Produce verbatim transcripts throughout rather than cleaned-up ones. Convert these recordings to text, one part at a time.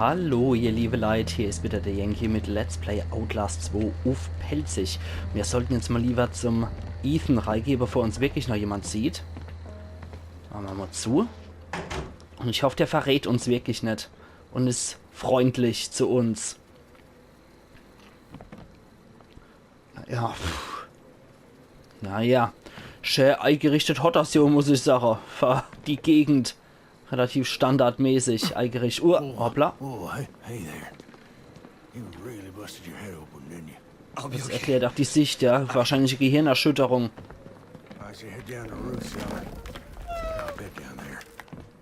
Hallo, ihr liebe Leit, hier is wieder der Yankee mit Let's Play Outlast zwei uff Pälzisch. Mir sollten jetzt mal lieber zum Ethan reigeh, bevor uns wirklich noch jemand sieht. Mache mer mal zu. Und ich hoff, der verrät uns wirklich net und is freundlich zu uns. Ja, pff. Naja, schä eigerichtet hot das jo, muss ich sage. Für die Gegend relativ standardmäßig eigerichtet. Uh, hoppla. Oh, hey, hey there. You really busted your head open, didn't you? Das erklärt auch die Sicht, ja. Wahrscheinlich Gehirnerschütterung. How's your head down the roof, Sally? I'll bed down there.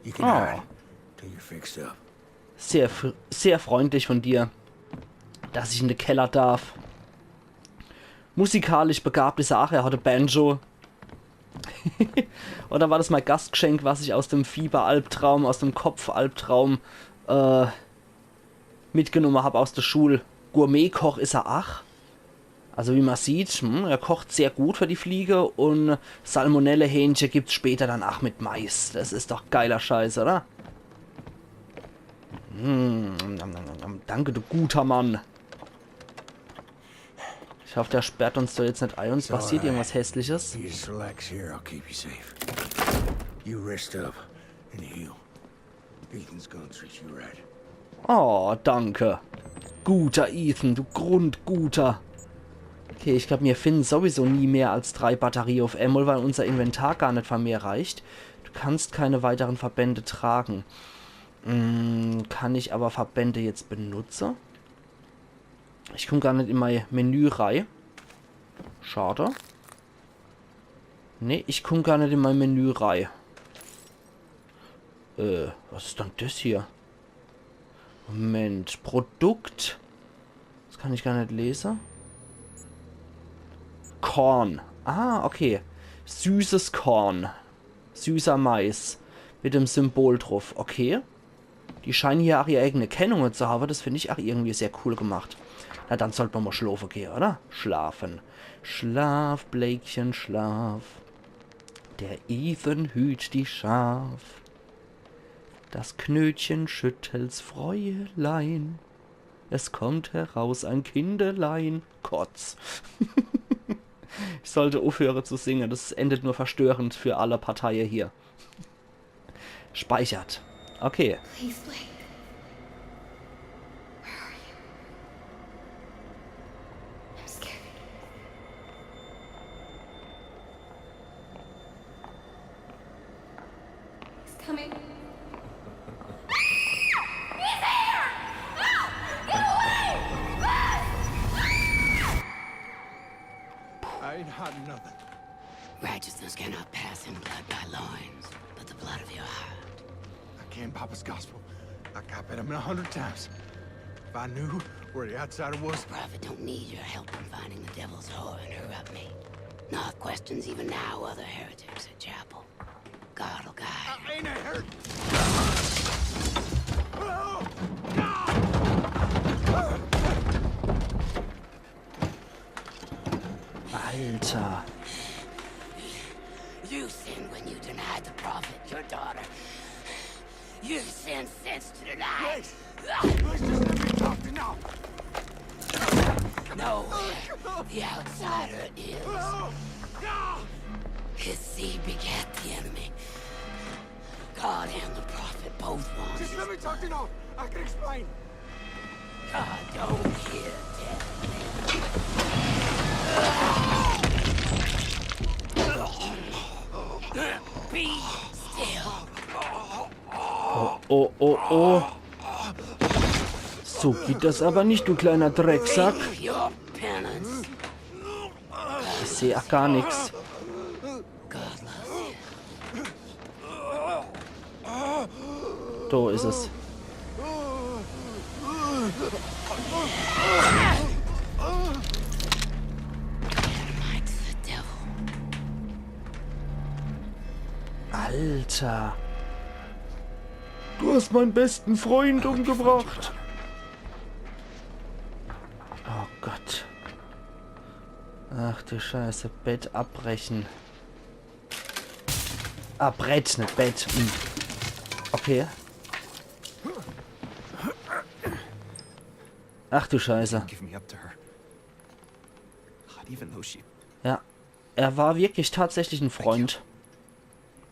You can Oh. Hide till you're fixed up. Sehr, fr- sehr freundlich von dir, dass ich in den Keller darf. Musikalisch begabt is er ach, er hat e Banjo. Oder war das mein Gastgeschenk, was ich aus dem Fieberalbtraum, aus dem Kopfalbtraum äh, mitgenommen hab aus der Schul? Gourmet-Koch is er ach. Also wie man sieht, hm, er kocht sehr gut für die Fliege und Salmonelle-Hähnche gibt's später dann ach mit Mais. Das is doch geiler Scheiß, oder? Hm, nom, nom, nom, nom. Danke, du guter Mann. Ich hoff, der sperrt uns doch jetzt net ei und es passiert irgendwas Hässliches. You just relax here. I'll keep you safe. You rest up and heal. Ethan's gonna treat you right. Oh, danke. Guter Ethan, du Grundguter. Okay, ich glaub, mir finden sowieso nie mehr als drei Batterie uff emol, weil unser Inventar gar net für mehr reicht. Du kannst keine weiteren Verbände tragen. Hm, kann ich aber Verbände jetzt benutze? Ich komm gar net in mein Menü rei. Schade. Nee, ich komm gar net in mein Menü rei. Äh, was is dann das hier? Moment, Produkt. Das kann ich gar net lese. Korn. Ah, okay. Süßes Korn. Süßer Mais. Mit dem Symbol druff. Okay. Die scheinen hier ach ihre eigene Kennungen zu haben. Das find ich ach irgendwie sehr cool gemacht. Na, dann sollt mer mal schlofe gehe, oder? Schlafen. Schlaf, Bleikchen, schlaf. Der Ethan hüt die Schaf. Das Knötchen schüttelt's Fräulein. Es kommt heraus ein Kindelein. Kotz. Ich sollte uffhöre zu singe. Das endet nur verstörend für alle Parteie hier. Speichert. Okay. Please, Blake. Where are you? I'm scared. He's coming. Ah! He's here! Ah! Get away! Ah! Ah! I ain't hiding nothing. Righteousness cannot pass in blood by loins, but the blood of your heart. I came Papa's gospel. I copy it a hundred times. If I knew where the outsider was, Prophet don't need your help in finding the devil's whore and her up me. Noth questions even now other heretics at chapel. God will guide. I ain't a hurt. Alter. You sinned when you denied the prophet your daughter. You sinned since to deny. Please, please just let me talk to now. No, the outsider is. No! No! His seed begat the enemy. God and the prophet both want Just his let me talk to now. I can explain. God don't hear death. Be still. Oh, oh, oh, oh. So geht das aber nicht, du kleiner Drecksack. Your penance. Ich seh ach gar nix. God loves you. Da is es. Might the devil. Alter. Du hast meinen besten Freund umgebracht. Oh Gott. Ach du Scheiße. Bett abbrechen. Ah, Brett, net Bett. Hm. Okay. Ach du Scheiße. Didn't give me up to her. Not even though she... Ja. Er war wirklich tatsächlich en Freund.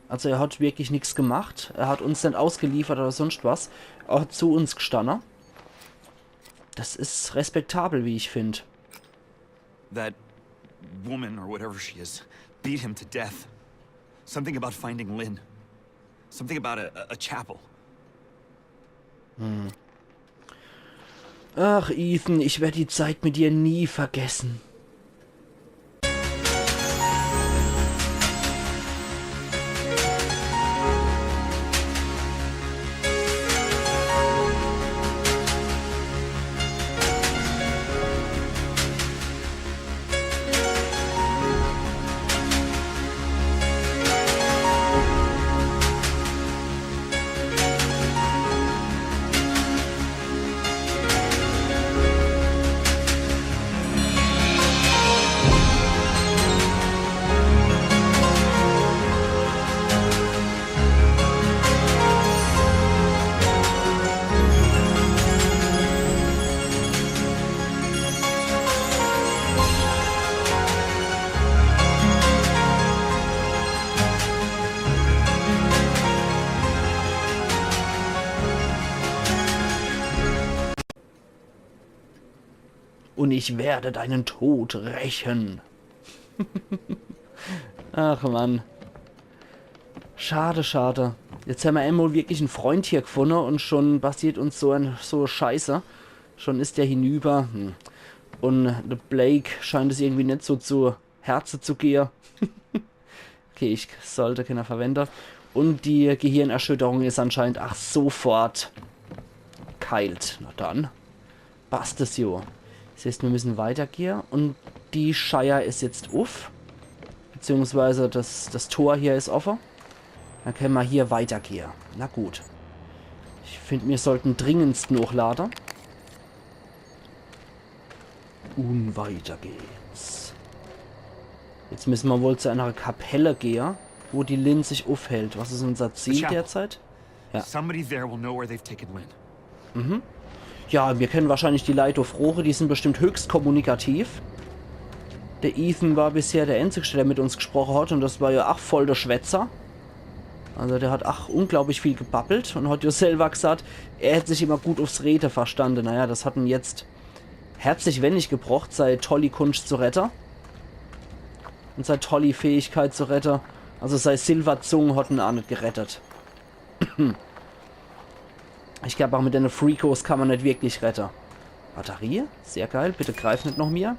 Also er hat wirklich nix gemacht. Er hat uns net ausgeliefert oder sonst was. Er hat zu uns gestanne. Das is respektabel, wie ich find. That woman or whatever she is beat him to death. Something about finding Lynn. Something about a, a, a chapel. Ach, Ethan, ich werd die Zeit mit dir nie vergessen. Und ich werde deinen Tod rächen. Ach Mann. Schade, schade. Jetzt hämmer emol wirklich en Freund hier gefunne und schon passiert uns so en, so Scheiße. Schon is der hinüber. Hm. Und de Blake scheint es irgendwie net so zu Herze zu gehe. Okay, ich sollte keiner verwende. Und die Gehirnerschütterung is anscheinend ach sofort geheilt. Na dann. Passt es jo. Das heißt, mir müssen weitergehe. Und die Scheier is jetzt uff. Beziehungsweise das, das Tor hier is offe. Dann könne mer hier weitergehe. Na gut. Ich find, mir sollten dringendst nochlade. Und weiter geht's. Jetzt müssen mer wohl zu einer Kapelle gehe, wo die Lynn sich uffhält. Was is unser Ziel derzeit? Ja. Somebody there will know where they've taken Lynn. Mhm. Ja, mir kennen wahrscheinlich die Leit do froche, die sind bestimmt höchst kommunikativ. Der Ethan war bisher der Einzigste, der mit uns gesproche hat, und das war ja ach voll der Schwätzer. Also der hat ach unglaublich viel gebabbelt und hat ja selber gesagt, er hätt sich immer gut uffs Rede verstande. Naja, das hat en jetzt herzlich wenig gebrocht, sei tolli Kunscht zu rette. Und sei tolli Fähigkeit zu rette. Also sei Silberzung hat en ach net gerettet. Ich glaub, ach mit dene Freakos kann mer net wirklich rette. Batterie? Sehr geil. Bitte greif net noch mir.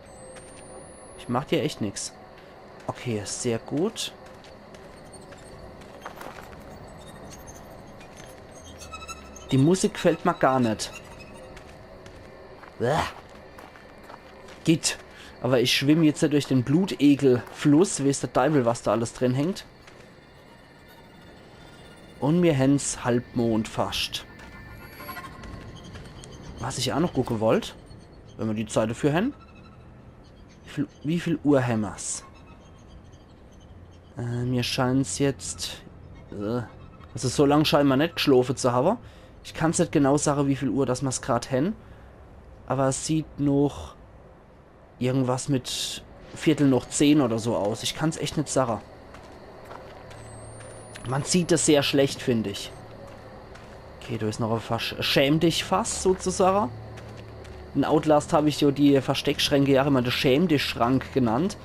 Ich mach dir echt nix. Okay, sehr gut. Die Musik gefällt mer gar net. Bäh. Geht. Aber ich schwimm jetzt hier durch den Blutekelfluss, weeß der Deiwel, was da alles drin hängt. Und mir hän's Halbmond fascht. Was ich ach noch gucke wollt, wenn mer die Zeit dafür hänn. Wie viel, wie viel Uhr hämmer's? Äh, mir scheint's jetzt, äh, also so lang scheint mer net geschlofe zu hawwe. Ich kann's net genau sage, wie viel Uhr dass mer's grad hänn. Aber es sieht noch irgendwas mit Viertel noch zehn oder so aus. Ich kann's echt net sage. Man sieht es sehr schlecht, find ich. Okay, do is noch e Fass. Schäm dich Fass sozusage. In Outlast hab ich jo die Versteckschränke ja immer de Schäm dich Schrank genannt.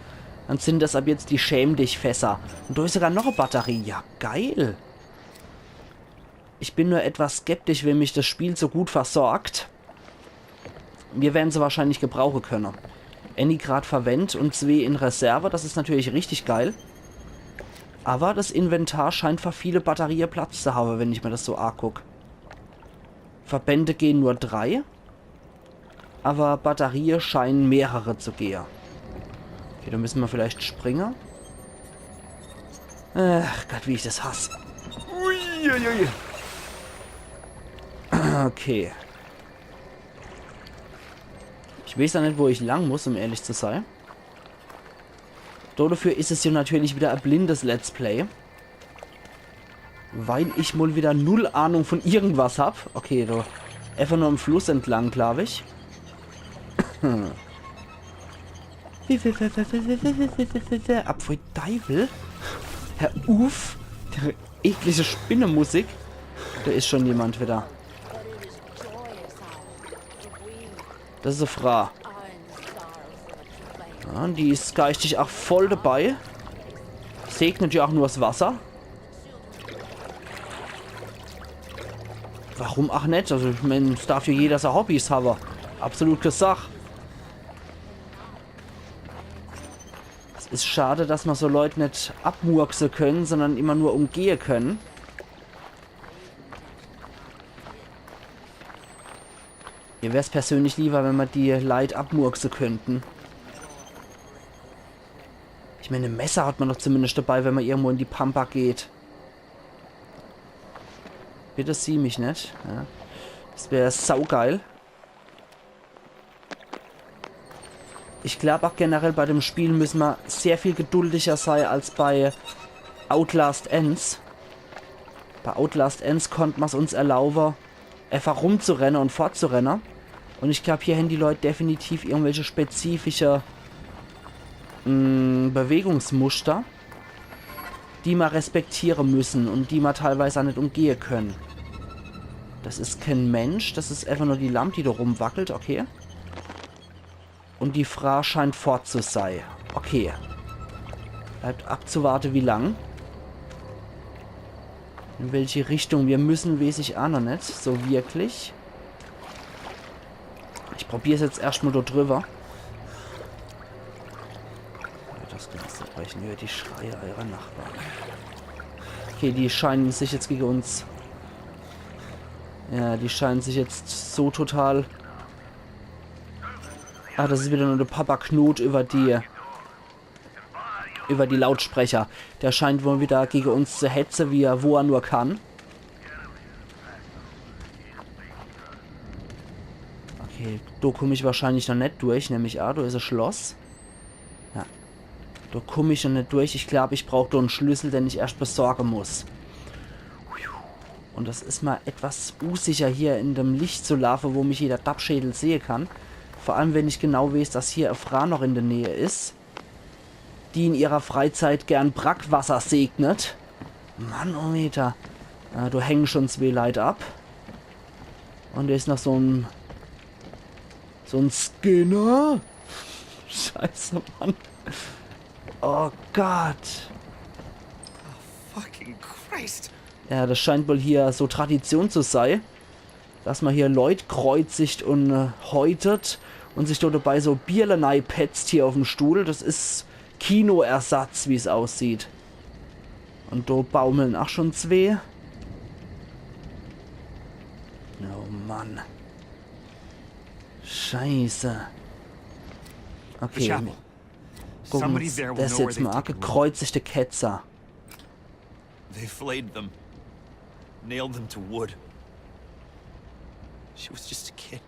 Dann sind das ab jetzt die Schäm dich Fässer. Und do is sogar noch e Batterie. Ja, geil. Ich bin nur etwas skeptisch, wenn mich das Spiel so gut versorgt. Mir werden se wahrscheinlich gebrauche könne. Ääni grad verwendt und zwee in Reserve, das is natürlich richtig geil. Aber das Inventar scheint für viele Batterie Platz zu habe, wenn ich mir das so aguck. Verbände gehen nur drei, aber Batterie scheinen mehrere zu gehe. Okay, do müssen mer vielleicht springe. Ach Gott, wie ich das hass. Uiuiui. Okay. Ich weeß ja net, wo ich lang muss, um ehrlich zu sei. Do dafür is es jo natürlich wieder e blindes Let's Play. Weil ich mol wieder null Ahnung von irgendwas hab. Okay, do. Einfach nur am Fluss entlang, glaub ich. Hm. Apfel Deiwel? Herr Uff, die eklige Spinnemusik. Do is schon jemand wieder. Das is e Fraa. Ja, die is geistig ach voll dabei. Segnet ja ach nur 's Wasser. Warum ach net? Also, ich mein, es darf ja jeder sei Hobbys hawwe. Absolut kee Sach. Es is schade, dass ma so Leut net abmurkse könne, sondern immer nur umgehe könne. Mir wär's persönlich lieber, wenn ma die Leit abmurkse könnten. Ich mein, e Messer hat ma doch zumindest dabei, wenn ma irgendwo in die Pampa geht. Bitte sieh mich net. Ja. Das wär saugeil. Ich glaub ach generell, bei dem Spiel müsse ma sehr viel geduldiger sei als bei Outlast eens. Bei Outlast eens konnt ma's uns erlaube, einfach rumzurenne und fortzurenne. Und ich glaub, hier hän die Leut definitiv irgendwelche spezifische, mm, Bewegungsmuster, die ma respektiere müssen und die ma teilweise ach net umgehe könne. Das is kee Mensch, das is einfach nur die Lamp, die do rumwackelt, okay. Und die Fraa scheint fort zu sei. Okay. Bleibt abzuwarte, wie lang. In welche Richtung mir müssen, weeß ich ach noch net so wirklich. Ich probier's jetzt erscht mal do drüber. Ja, das Glas zerbrechen. Hört die Schreie eurer Nachbarn. Okay, die scheinen sich jetzt gegen uns. Ja, die scheinen sich jetzt so total. Ah, das is wieder nur de Papa Knut über die, über die Lautsprecher. Der scheint wohl wieder gegen uns zu hetze, wie er, wo er nur kann. Okay, do komm ich wahrscheinlich noch net durch, nemm ich a. Do is e Schloss. Ja. Do komm ich noch net durch. Ich glaub, ich brauch do en Schlüssel, den ich erscht besorge muss. Und das is mal etwas usicher, hier in dem Licht zu laufe, wo mich jeder Dappschädel sehe kann. Vor allem, wenn ich genau weeß, dass hier e Fraa noch in der Nähe is, die in ihrer Freizeit gern Brackwasser segnet. Mannometer. Äh, do hängen schon zwee Leit ab. Und do is noch so en, so en Skinner. Scheiße, Mann. Oh Gott. Fucking Christ. Ja, das scheint wohl hier so Tradition zu sei, dass ma hier Leut kreuzigt und, äh, häutet und sich do dabei so Bierle neipetzt hier auf'm Stuhl. Das is Kinoersatz, wie's aussieht. Und do baumeln ach schon zwee. Oh Mann. Scheiße. Okay. Gucken uns das jetzt mal an. Gekreuzigte Ketzer. They flayed them. Nailed them to wood. She was just a kid.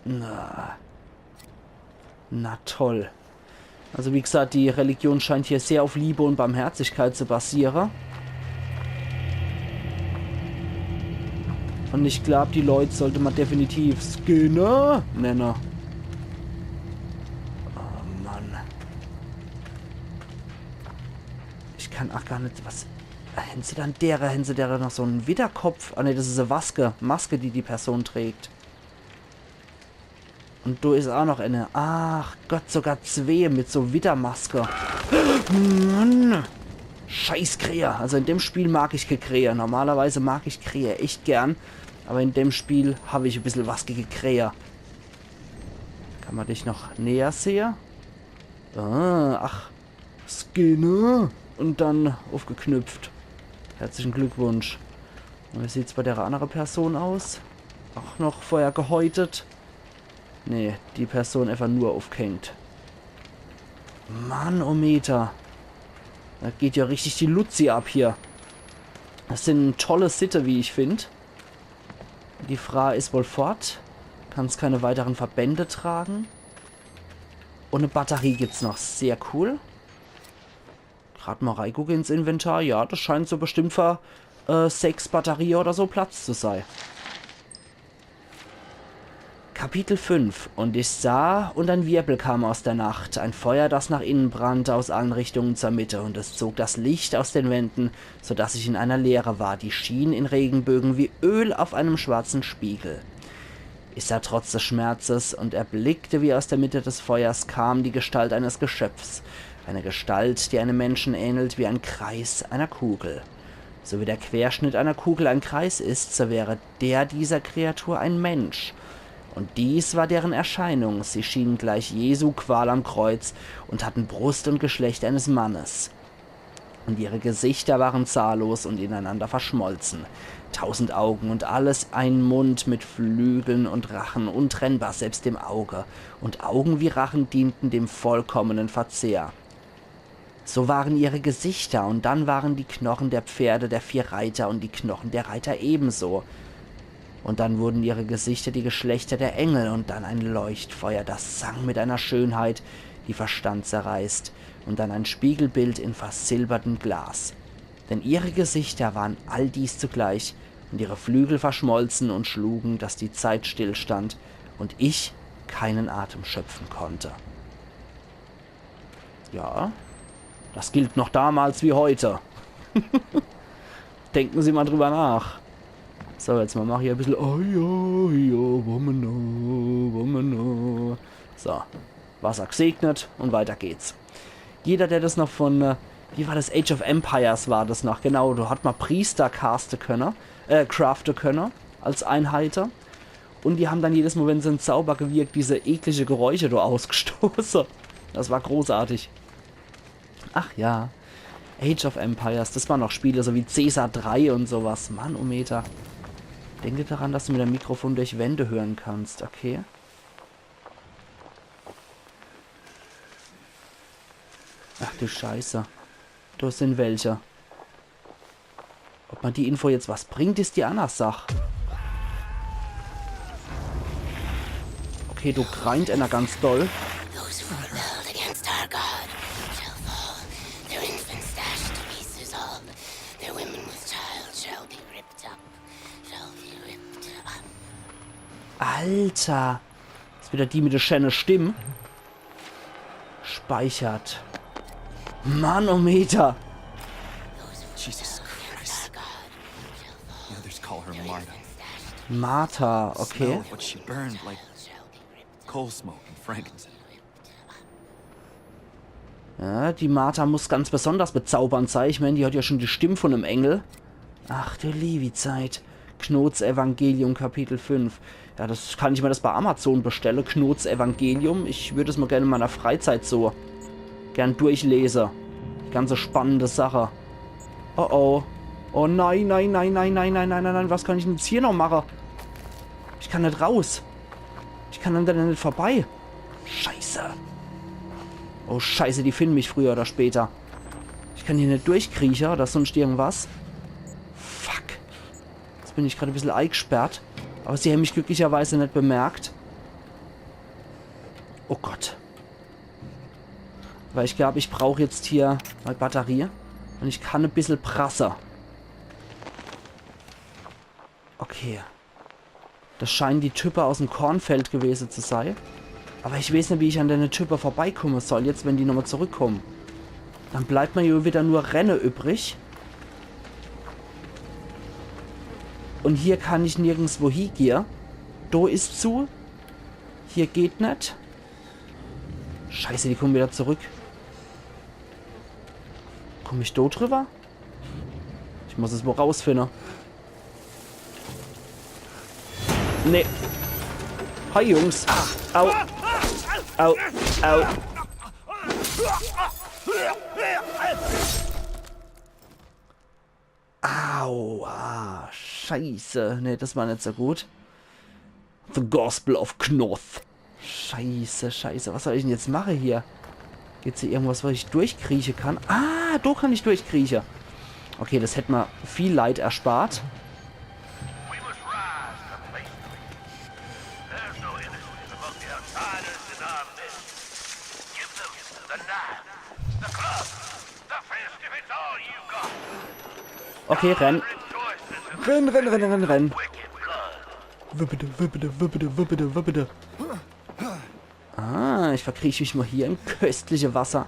Na. Na toll. Also wie gesagt, die Religion scheint hier sehr auf Liebe und Barmherzigkeit zu basiere. Und ich glaub, die Leut sollte ma definitiv Skinner nenne. Oh Mann. Ich kann ach gar net, was, hän se dann dere, hän se dere noch so en Widderkopf? Ah ne, das is e Maske, Maske, die die Person trägt. Und do is ach noch eine. Ach Gott, sogar zwee mit so Widdermaske. Mann. Scheiß Krähe. Also in dem Spiel mag ich kee Krähe. Normalerweise mag ich Krähe echt gern. Aber in dem Spiel hab ich e bissel was gege Krähe. Kann ma dich noch näher sehe? Ah, ach. Skinner. Und dann aufgeknüpft. Herzlichen Glückwunsch. Und wie sieht's bei der andere Person aus? Auch noch vorher gehäutet? Nee, die Person einfach nur aufgehängt. Mannometer. Da geht ja richtig die Luzi ab hier. Das sin tolle Sitte, wie ich find. Die Fraa is wohl fort. Kannst keine weiteren Verbände tragen. Und e Batterie gibt's noch. Sehr cool. Grad mal reigucke ins Inventar. Ja, das scheint so bestimmt für, äh, sechs Batterie oder so Platz zu sei. Kapitel fünf. Und ich sah, und ein Wirbel kam aus der Nacht, ein Feuer, das nach innen brannte, aus allen Richtungen zur Mitte, und es zog das Licht aus den Wänden, so dass ich in einer Leere war, die schien in Regenbögen wie Öl auf einem schwarzen Spiegel. Ich sah trotz des Schmerzes und erblickte, wie aus der Mitte des Feuers kam die Gestalt eines Geschöpfs, eine Gestalt, die einem Menschen ähnelt, wie ein Kreis einer Kugel. So wie der Querschnitt einer Kugel ein Kreis ist, so wäre der dieser Kreatur ein Mensch. Und dies war deren Erscheinung. Sie schienen gleich Jesu Qual am Kreuz und hatten Brust und Geschlecht eines Mannes. Und ihre Gesichter waren zahllos und ineinander verschmolzen. Tausend Augen und alles ein Mund mit Flügeln und Rachen, untrennbar selbst dem Auge. Und Augen wie Rachen dienten dem vollkommenen Verzehr. So waren ihre Gesichter, und dann waren die Knochen der Pferde der vier Reiter und die Knochen der Reiter ebenso. Und dann wurden ihre Gesichter die Geschlechter der Engel, und dann ein Leuchtfeuer, das sang mit einer Schönheit, die Verstand zerreißt, und dann ein Spiegelbild in versilbertem Glas. Denn ihre Gesichter waren all dies zugleich, und ihre Flügel verschmolzen und schlugen, dass die Zeit stillstand und ich keinen Atem schöpfen konnte. Ja, das gilt noch damals wie heute. Denken Sie mal drüber nach. So, jetzt mal mach hier e bissel. Oh ja, ja, Womano, Womano. So, Wasser gesegnet und weiter geht's. Jeder, der das noch von, äh, wie war das? Age of Empires war das noch, genau. Da hat man Priester caste könne, äh, crafte könne als Einheite. Und die haben dann jedes Mal, wenn sie einen Zauber gewirkt, diese eklige Geräusche da ausgestoßen. Das war großartig. Ach ja. Age of Empires, das waren noch Spiele, so wie Caesar drei und sowas. Mannometer. Denke daran, dass du mit dem Mikrofon durch Wände hören kannst, okay? Ach du Scheiße. Da sind welche. Ob mir die Info jetzt was bringt, is die anner Sach. Okay, da greint einer ganz doll. Those who rebelled against our God shall fall. Their infants dashed to pieces all. Their women with child shall be ripped up. Shall be ripped up. Alter. Is wieder die mit der schäne Stimm. Speichert. Manometer. Jesus Christ. The others call her Martha. Martha, okay. Smell of what she burned, like coal smoke and frankincense. Ja, die Martha muss ganz besonders bezaubernd sei. Ich mein, die hat ja schon die Stimm von einem Engel. Ach du liewi Zeit. Knoths Evangelium, Kapitel fünf. Ja, das kann ich mir das bei Amazon bestelle. Knoths Evangelium. Ich würd es mal gerne in meiner Freizeit so gern durchlese. Die ganze spannende Sache. Oh oh. Oh nein, nein, nein. Was kann ich denn jetzt hier noch mache? Ich kann net raus. Ich kann an denen net vorbei. Scheiße. Oh Scheiße, die finden mich früher oder später. Ich kann hier net durchkrieche oder sonst irgendwas. Fuck. Jetzt bin ich grad e bissel eigsperrt. Aber sie haben mich glücklicherweise net bemerkt. Oh Gott. Weil ich glaub, ich brauch jetzt hier mei Batterie. Und ich kann e bissel prasse. Okay. Das scheinen die Type aus'm Kornfeld gewese zu sei. Aber ich weeß net, wie ich an dene Type vorbeikomme soll, jetzt wenn die nochmal zurückkommen. Dann bleibt mir jo wieder nur renne übrig. Und hier kann ich nirgendswo hiegehe. Do is zu. Hier geht net. Scheiße, die kommen wieder zurück. Komm ich do drüber? Ich muss es wohl rausfinde. Nee. Hi, Jungs. Au. Au. Au. Au. Ah, scheiße. Nee, das war net so gut. The Gospel of Knoth. Scheiße, scheiße. Was soll ich denn jetzt mache hier? Gibt's hier irgendwas, wo ich durchkrieche kann? Ah, do kann ich durchkrieche. Okay, das hätt mir viel Leid erspart. We must rise to face them. There's no innocence among the outsiders in our midst. Give them the knife, the club, the fist if it's all you got. Okay, renn. Rejoices in the Renn, renn, renn, renn, renn. Wicked blood. Wippede, wippede, wippede, wippede, wippede. Ah, ich verkriech mich mol hier im köstliche Wasser.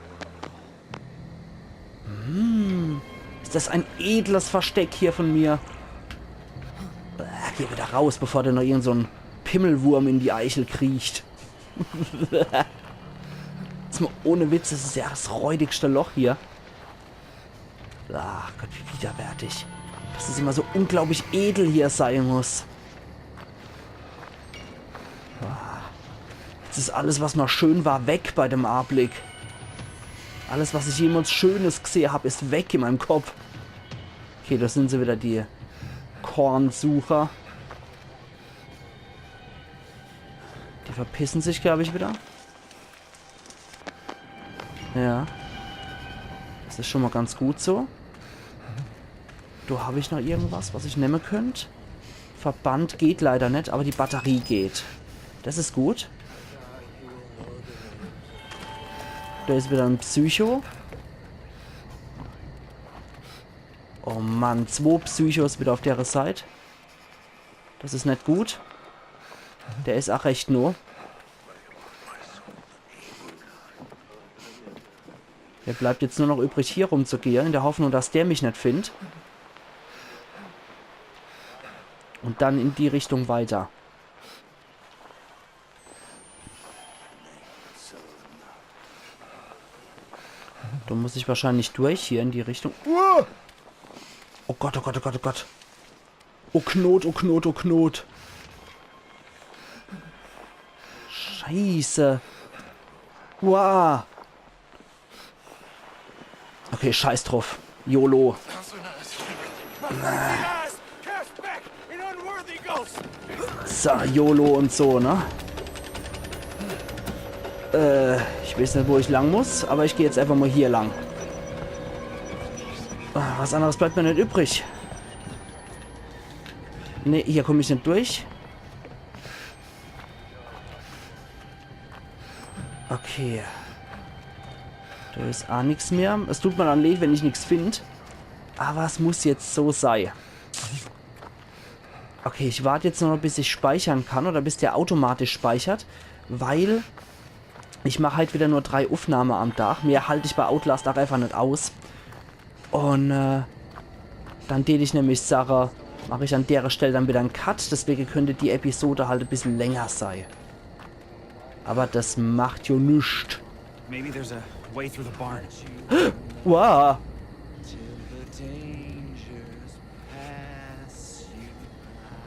Hm, is das ein edles Versteck hier von mir. Ah, geh wieder raus, bevor dir noch irgend so en Pimmelwurm in die Eichel kriecht. Jetzt mol ohne Witz, das is ja das räudigste Loch hier. Ach Gott, wie widerwärtig. Dass es immer so unglaublich edel hier sei muss. Ah. Jetzt is alles, was noch schön war, weg bei dem Ablick. Alles, was ich jemals Schönes gsehe hab, is weg in meinem Kopf. Okay, das sin se wieder, die Kornsucher. Die verpissen sich, glaub ich, wieder. Ja. Das is schon mol ganz gut so. Do hab ich noch irgendwas, was ich nemme könnt. Verband geht leider net, aber die Batterie geht. Das is gut. Do is wieder en Psycho. Oh Mann, zwo Psychos wieder auf dere Seit. Das is net gut. Der is ach recht no. Mir bleibt jetzt nur noch übrig, hier rumzugehe, in der Hoffnung, dass der mich net findt. Und dann in die Richtung weiter. Do muss ich wahrscheinlich durch, hier in die Richtung. Uah! Oh Gott, oh Gott, oh Gott, oh Gott. Oh Knot, oh Knot, oh Knot. Scheiße. Uah. Okay, scheiß drauf. YOLO. So, YOLO und so, ne? Äh, ich weiß net, wo ich lang muss, aber ich geh jetzt einfach mol hier lang. Ah, was anderes bleibt mir net übrig. Nee, hier komm ich net durch. Okay. Do is ach nix mehr. Es tut mir dann leid, wenn ich nix find. Aber es muss jetzt so sei. Okay, ich wart jetzt nur noch, bis ich speichern kann oder bis der automatisch speichert, weil ich mach halt wieder nur drei Uffnahme am Tag. Mehr halt ich bei Outlast ach einfach net aus. Und äh, dann tät ich nämlich sage, mach ich an dere Stell dann wieder en Cut. Deswege könnt die Episode halt e bissel länger sei. Aber das macht jo nix. Maybe there's a way through the barn. Wow.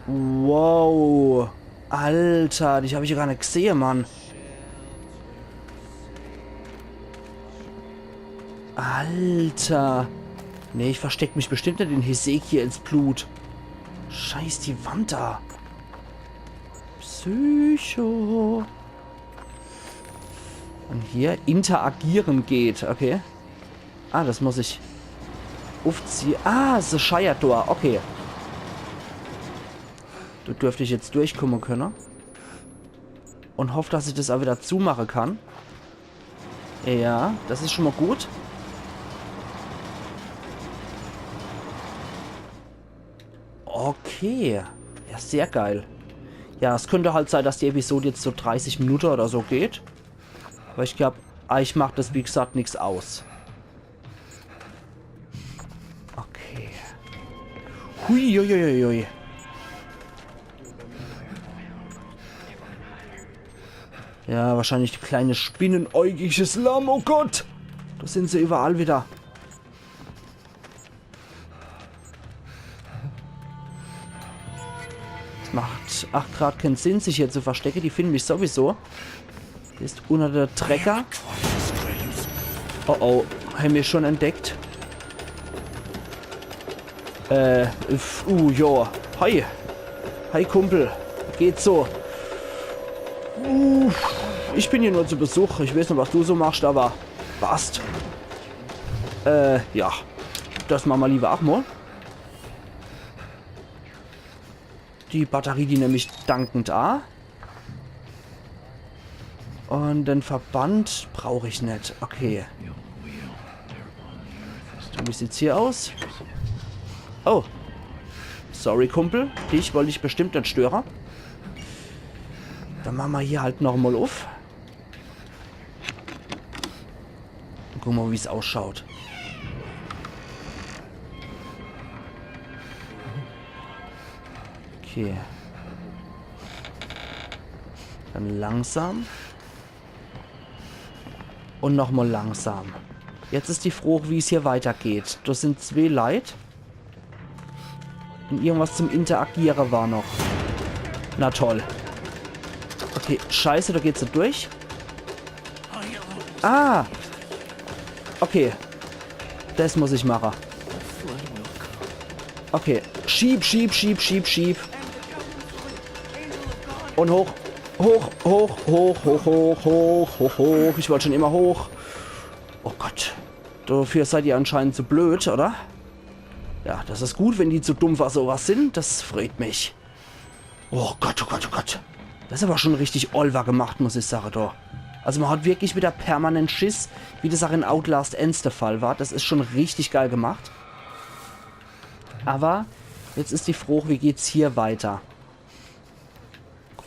Wow. Alter, dich hab ich jo gar net gsehe, Mann. Alter. Nee, ich versteck mich bestimmt net in Hesekiels Blut. Scheiß die Wand da. Psycho. Und hier interagieren geht, okay. Ah, das muss ich uffziehe. Ah, es is Shire Door, okay. Do dürft ich jetzt durchkomme könne. Und hoff, dass ich das ach wieder zumache kann. Ja, das is schon mol gut. Okay. Ja, sehr geil. Ja, es könnt halt sei, dass die Episode jetzt so dreißig Minute oder so geht. Aber ich glaub, eich macht das, wie gesagt, nix aus. Okay. Hui, hui, hui, hui. Ja, wahrscheinlich kleines spinnenäugiges Lamm. Oh Gott! Do sin se überall wieder. Es macht ach grad keen Sinn, sich hier zu verstecke. Die finden mich sowieso. Is unter der Trecker. Oh oh, hän mich schon entdeckt. Äh, f- uh, jo. Hi. Hi, Kumpel. Geht so. Uff, ich bin hier nur zu Besuch. Ich weiß net, was du so machst, aber passt. Äh, ja. Das mache mer lieber ach mol. Die Batterie, die nemm ich dankend a. Und den Verband brauch ich net. Okay. Wie sieht's hier aus? Oh. Sorry, Kumpel. Dich wollt ich bestimmt net störe. Mache mer hier halt noch mol uff. Gucke mer, wie's ausschaut. Okay. Dann langsam. Un noch mol langsam. Jetzt is die Frooch, wie's hier weitergeht. Do sin zwee Leit. Un irgendwas zum Interagiere war noch. Na toll. Okay, scheiße, do geht's do durch. Ah! Okay. Des muss ich mache. Okay. Schieb, schieb, schieb, schieb, schieb. Un hoch. Hoch, hoch, hoch. Ich wollt schun immer hoch. Oh Gott. Dofür seid ihr anscheinend zu blöd, oder? Ja, des is gut, wenn die zu dumm fer so was sin. Des freut mich. Oh Gott, oh Gott, oh Gott. Des is awwer schun richtig olwer gemacht, muss ich sage, do. Also mer hat wirklich widder permanent Schiss, wie des ach in Outlast eens de Fall war. Des is schun richtig geil gemacht. Awwer jetzt is die Frooch, wie geht's hier weiter?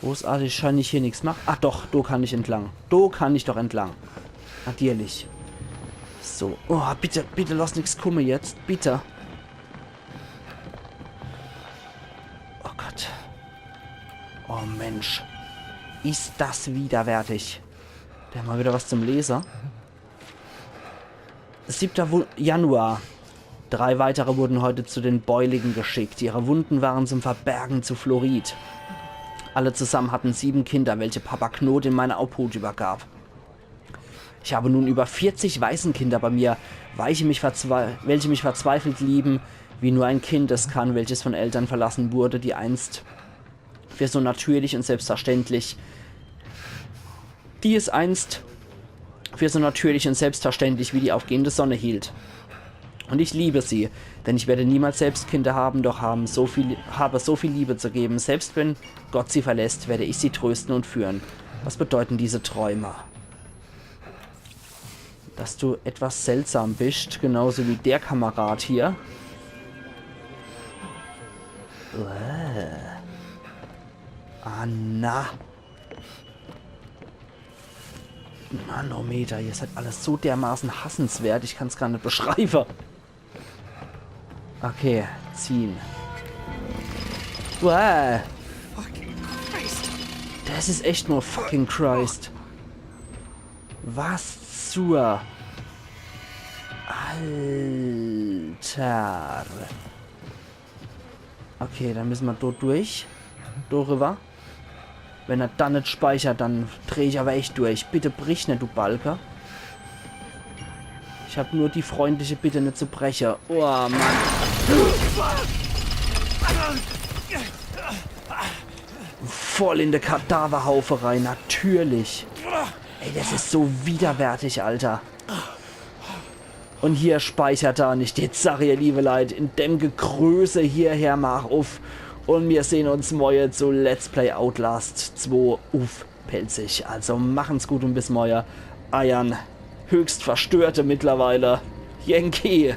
Großartig schein ich hier nix mache. Ah doch, do kann ich entlang. Do kann ich doch entlang. Natierlich. So. Oh, bitte, bitte lass nix kumme jetzt. Bitte. Oh Gott. Oh Mensch. Is des widerwärtig. Do hämmer widder was zum Lese. Siebter Wu- Januar. Drei weitere wurden heute zu den Beuligen geschickt. Ihre Wunden waren zum Verbergen zu Florid. Alle zusammen hatten sieben Kinder, welche Papa Knot in meine Obhut übergab. Ich habe nun über vierzig Waisenkinder bei mir, welche mich, verzwe- welche mich verzweifelt lieben, wie nur ein Kind es kann, welches von Eltern verlassen wurde, die einst für so natürlich und selbstverständlich, die es einst für so natürlich und selbstverständlich wie die aufgehende Sonne hielt. Und ich liebe sie, denn ich werde niemals selbst Kinder haben, doch haben so viel, habe so viel Liebe zu geben. Selbst wenn Gott sie verlässt, werde ich sie trösten und führen. Was bedeuten diese Träume? Dass du etwas seltsam bist, genauso wie der Kamerad hier. Uäh. Ah, na. Manometer, ihr seid alles so dermaßen hassenswert, ich kann's gar net beschreibe. Okay, ziehen. Uäh. Fucking Christ. Des is echt nur fucking Christ. Was zur... Alter. Okay, dann misse mer do durch. Do riwwer. Wenn er dann net speichert, dann dreh ich awwer echt durch. Bitte brich net, du Balke. Ich hab nur die freundliche Bitte, net zu breche. Oh, Mann. Voll in de Kadaverhaufe rein, natürlich. Ey, des is so widerwärtig, Alter. Und hier speichert er net. Jetzt sag ich, ihr liewe Leit, in dem Gegröße hier, her mach uff. Und mir sehn uns morje zu Let's Play Outlast zwei uff Pälzisch. Also machen's gut und bis morje. Eiern höchst verstörte mittlerweile Yankee.